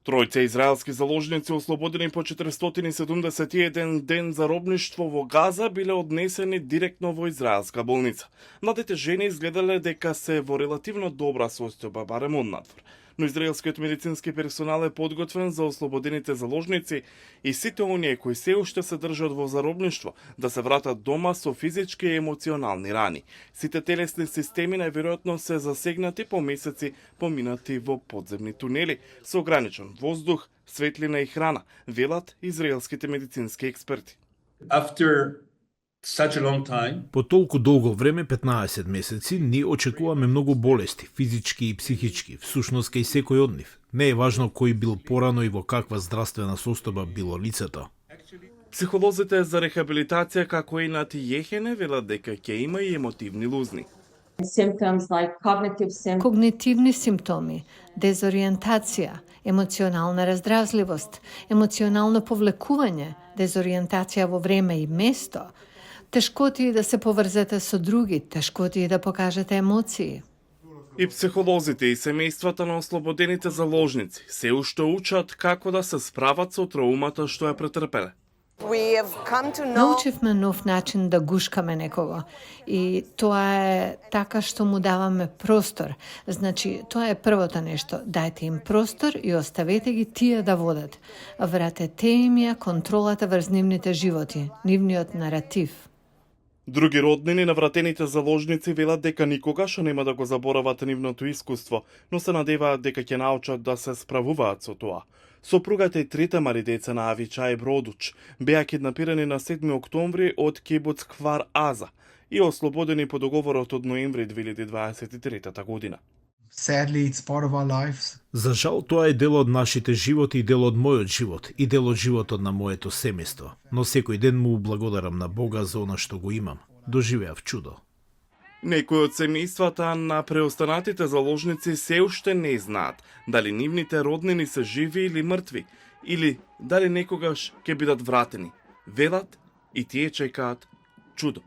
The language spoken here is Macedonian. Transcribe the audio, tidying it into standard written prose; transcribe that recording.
Тројца израелски заложници ослободени по 471 ден заробништво во Газа биле однесени директно во израелска болница. Младите жени изгледале дека се во релативно добра состојба, барем однадвор. Но израелскиот медицински персонал е подготвен за ослободените заложници и сите оние кои се уште се држат во заробништво да се вратат дома со физички и емоционални рани. Сите телесни системи најверојатно се засегнати по месеци поминати во подземни тунели со ограничен воздух, светлина и храна, велат израелските медицински експерти. After such a long time, По толку долго време, 15 месеци, ние очекуваме многу болести, физички и психички, всушност кај секој од нив. Не е важно кој бил порано и во каква здравствена состојба било лицето. Психолозите за рехабилитација како и Нати Јехене велат дека ќе има и емотивни лузни. Symptoms like cognitive symptoms, Когнитивни симптоми, дезориентација, емоционална раздразливост, емоционално повлекување, дезориентација во време и место, тешкоти да се поврзете со други, тешкоти да покажете емоции. И психолозите и семејствата на ослободените заложници се уште учат како да се справат со траумата што ја претрпеле. Научивме нов начин да гушкаме некого и тоа е така што му даваме простор. Значи, тоа е првото нешто. Дајте им простор и оставете ги тие да водат. Вратете им ја контролата врз нивните животи, нивниот наратив. Други роднини на вратените заложници велат дека никогаш нема да го заборават нивното искуство, но се надеваат дека ќе научат да се справуваат со тоа. Сопругата и трите мали деца на Авичај Бродуч беа киднапирани на 7 октомври од кибуц Кфар Аза и ослободени по договорот од ноември 2023 година. Sadly, it's part of our lives. За жал, тоа е дел од нашите животи и дел од мојот живот и дел од животот на моето семејство. Но секој ден му благодарам на Бога за она што го имам. Доживеав чудо. Некои од семејствата на преостанатите заложници се уште не знаат дали нивните роднини се живи или мртви, или дали некогаш ќе бидат вратени. Велат и тие чекаат чудо.